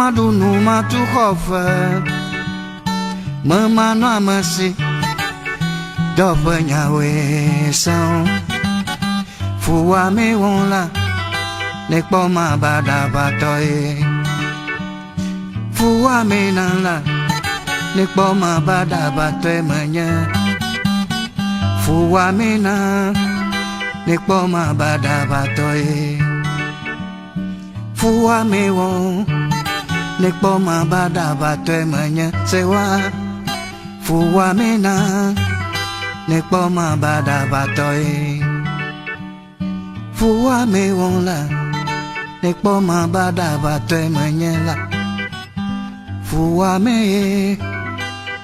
maɖu nu matu xɔ fe. Memanɔ ame si dɔ ƒe nyawoe sẽo. Fuwɔamee wɔm la, nekpɔ mabaɖabatɔe. Fuwɔamee nam la, nekpɔ mabaɖabatɔe menye. Fuwɔamee nam, nekpɔ mabaɖabatɔe. Fuwɔamee wɔm, nekpɔ mabaɖabatɔe menye. Sewa, fuwɔamee nam, nekpɔ mabaɖabatɔe. Fuwɔamee wɔm la, nekpɔ mabaɖabatɔe menye la. Fuwɔamee,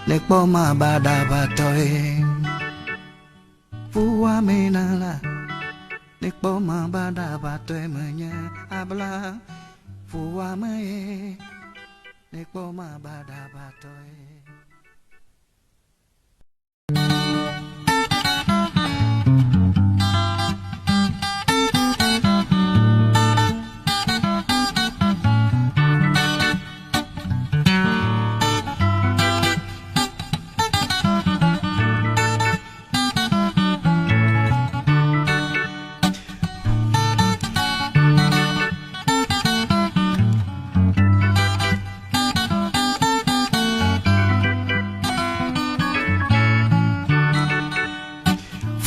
nekpɔ mabaɖabatɔe. Fuwɔamee nam la, nekpɔ mabaɖabatɔe menye abla. Fuwɔamee, nekpɔ mabaɖabatɔe.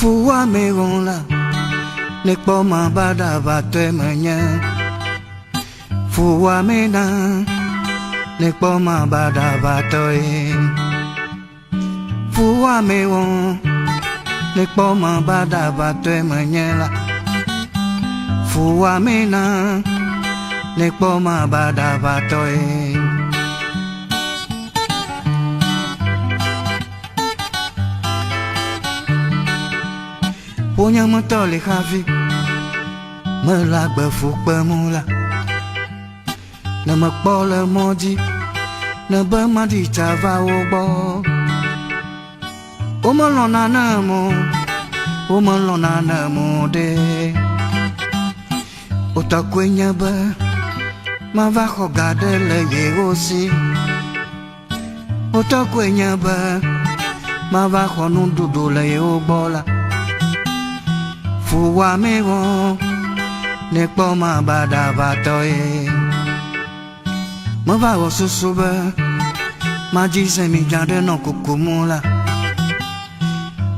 Fuwɔamee wɔm la, nekpɔ mabaɖabatɔe menye. Fuwɔamee na, nekpɔ mabaɖabatɔe. Fuwɔamee wɔm, nekpɔ mabaɖabatɔe menye la. Fuwɔamee na, nekpɔ mabaɖabatɔe. Ƒonyemetɔ li hafi mele agbe fu kpem la. Ne mekpɔ le mɔ dzi, ne be maɖi tsa va wo gbɔ. Womelɔ̃na nam o, womelɔ̃na nam o ɖe. Wotɔ koe nye be mava xɔ ga ɖe le yewo si. Wotɔ koe nye be mava xɔ nuɖuɖu le yewo gbɔ la. Fuwɔamee wɔ nekpɔ mabaɖabatɔe. Meva wɔ susu be madzi zemidza ɖe nɔ kukum la.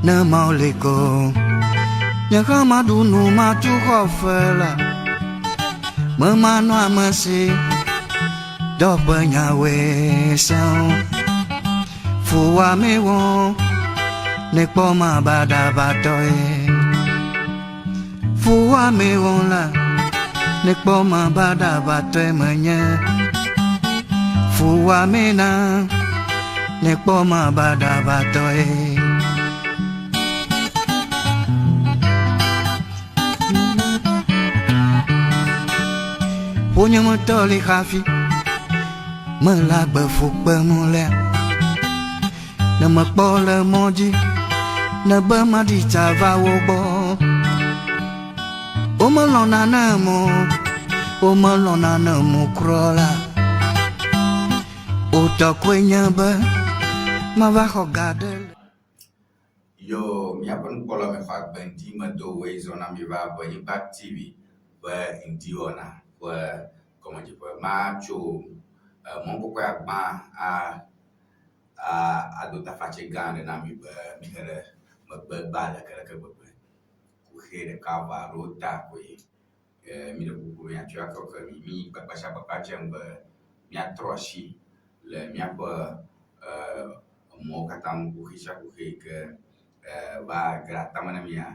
Ne Mawu li ko, nye hã maɖu nu matu xɔ fe la. Memanɔ ame si dɔ ƒe nyawoe sẽo. Fuwɔamee wɔ nekpɔ mabaɖabatɔe. Fuwɔamee wɔ la, nekpɔ mabaɖabatɔe menye. Fuwɔamee na, nekpɔ mabaɖabatɔe. Ƒonyemetɔ li hafi mele agbe fu kpem lea. Ne mekpɔ le mɔ dzi, ne be maɖi tsa va wo gbɔ. Womelɔ̃na nam o, womelɔ̃na nam o kura la. Wotɔ koe nye be mava xɔ ga ɖe le. Yo, míaƒe nukpɔla me xɔ agbe ŋdi me do woe zɔ na mi va Ʋenyigba TV ƒe ŋdiwɔna ƒe gɔmedzeƒe. Matso mɔkpɔkpɔ agbã a ado tafatse gã aɖe na mi be mihe ɖe megbe gba lekeleke gbegbe. Kuxi ɖeka eve alo ta koe míɖe kuku be miatsɔe akɔ ke mi. Mi gbagba dzem be míatrɔ asi le míaƒe emɔwo katã ŋu. Kuxi sia kuxi yi ke va ge ɖe atame na mía,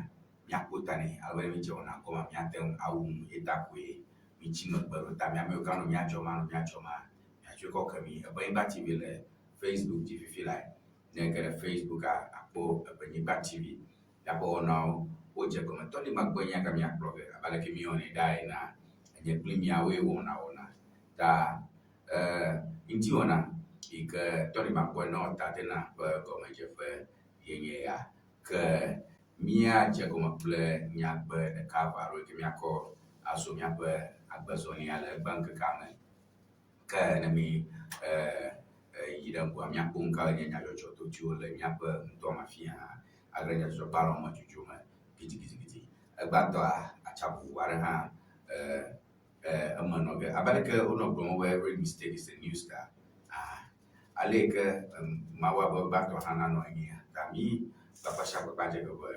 míakpɔ ta nɛ ale be ne mídze wɔna gɔmea, míate ŋu awu nu ye ta koe mitsi megbe ɖo ta mía ame yiwo ke anɔ mía dzɔm anɔ mía dzɔm miatsɔe kɔ ke mi. Ebenyigba TV le Facebook dzi fifi lae. Ne ege ɖe Facebooka, akpɔ Ebenyigba TV. Míaƒe wɔnawo wodze gɔme. Tɔɖi magbe nya ka miakplɔ ge abe aleke míewɔnɛ ɖaa enea, enye kpli miawoe wɔna wɔna. Ta e ŋutiwɔna yi ke tɔɖi makpɔe nɔ ta dena ƒe gɔmedzeƒe ye nye ya. Ke míadze gɔme kple nyagbe ɖeka eve alo yi ke míakɔ azɔ míaƒe agbezɔlia le egbeŋkekea me. Ke ne mi yi ɖe ŋgɔa, míakpɔ nu kawoe nye nyadzɔdzɔ totoewo le míaƒe nutoa me afia hã. Age ɖe nyadzɔdzɔgbalẽwo me dzodzro me gidigidigidi. Egbãtɔa, atsaƒu aɖe hã eme nɔ ge. Abe aleke wonɔ gblɔm be every mistake is a new start. Ah, ale yi ke Mawu be gbãtɔ hã nanɔ anyia, ta mí kpakpa sia kpakpa dze ge be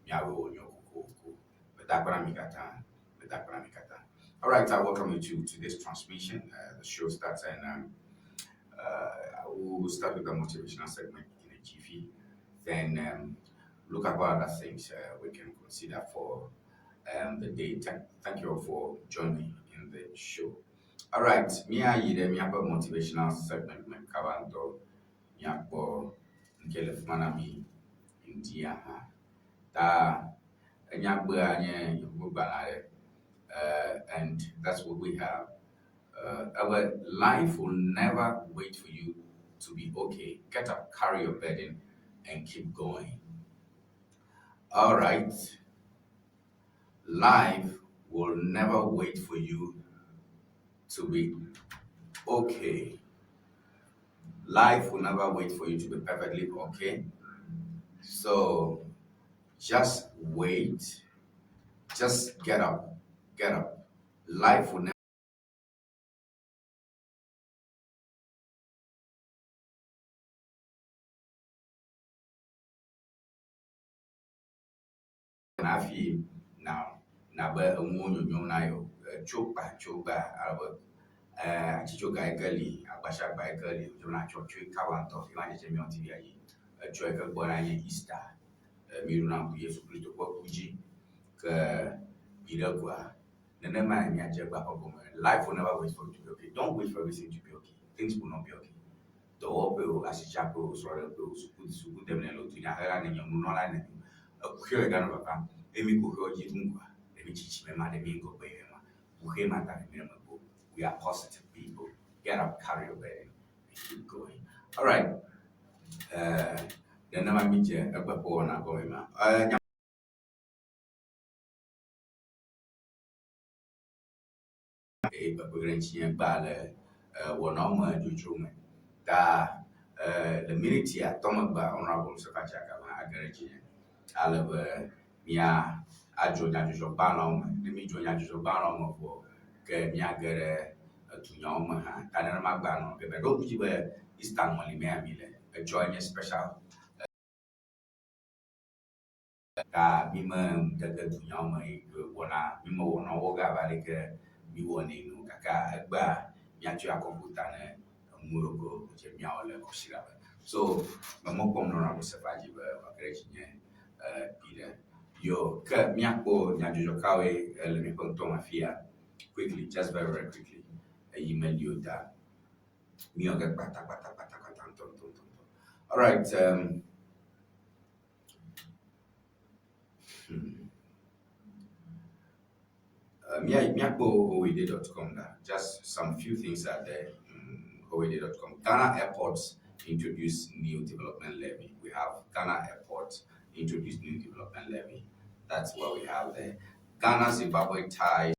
míawɔe wònyo kokoko. Meda akpe na mi katã. Meda akpe na mi katã. All right, I welcome you to today's transmission. The show starts and we'll start with the motivational segment in a jiffy. Then look at what other things we can consider for the day. Thank you all for joining in the show. All right, míayi ɖe míaƒe motivational segment me kaba ŋutɔ. Míakpɔ ŋke le fi ma na mí ŋdia hã. Ta enyagbea nye yevugbalẽ aɖe. And that's what we have. Our life will never wait for you to be okay. Get up, carry your burden, and keep going. All right. Life will never wait for you to be okay. Life will never wait for you to be perfectly okay. So just wait. Just get up. Get up. Life will never hafi na nabe enuwo nyonyom na yewo. Tso kpa tso gba alo atsitsoga yi ke li, agbasiagba yi ke li wòdze be natsɔ tsoe kaba ŋutɔ hafi va dzedze míawo ŋuti via dzi. Etsɔ yi ke gbɔna nye Easter. Míeɖona ŋku Yesu Kristo ƒe ku dzi. Ke viɖe koa, nenemae míadze egbea ƒe gɔme. Life will never wait for you to be okay. Don't wait for everything to be okay. Things will not be okay. Dɔwɔƒe o, asitsaƒe o, srɔ̃ɖeƒe o, suku suku dem nèle o, dunyahela nènye o, nunɔla nènye o, ekuxiwo yi ganɔ vava. Eye mi kuxiwo dzi ɖum koa, ɖe mi tsitsi me ma, ɖe mi ŋgɔgbe yim ma, kuxi ma ta ɖe mi ɖe megbe o. We are positive people. Get up, carry your burden, and keep going. All right. Nenema mi dze egbe ƒe wɔna gɔme ma. Nya eye kpekpe ɖe ŋutinye gbã le wɔnawo me dzodzro me. Ta le miniti atɔ̃ megbea, Honourable Sefa Tsiakaba age ɖe dzinye ale be mía adzro nyadzɔdzɔgbalẽwo me. Ne míedzro nyadzɔdzɔgbalẽwo me vɔ ke míage ɖe edunyawo me hã. Ta nenema gbea nɔ ge. Meɖo ŋku dzi be Easter ŋɔli mea mi le. Etsɔ enye special Ta mi me ŋdege dunyawo me yi ke wɔna mi me wɔna wɔ ge abe aleke mi wɔnɛ ene o gake egbea miatsɔe akɔ ƒo ta ne enu yiwo ke wodze miawɔ le kɔsiɖa me. So me mɔ kpɔm nɔ Honourable Sefa dzi be wòage ɖe dzinye kpuiɖe. Yo ke míakpɔ nyadzɔdzɔ kawoe le míaƒe ŋutɔ me afia quickly, just very very quickly. Eyi meli o ta míwɔ ge kpata kpata kpata kpata ŋutɔ ŋutɔ ŋutɔ ŋutɔ. Alright, Míakpɔ howede.com ɖa. Just some few things are there. Howede.com. Ghana Airports introduce new development levy. We have Ghana Airports introduce new development levy. That's what we have there. Ghana Zimbabwe ties.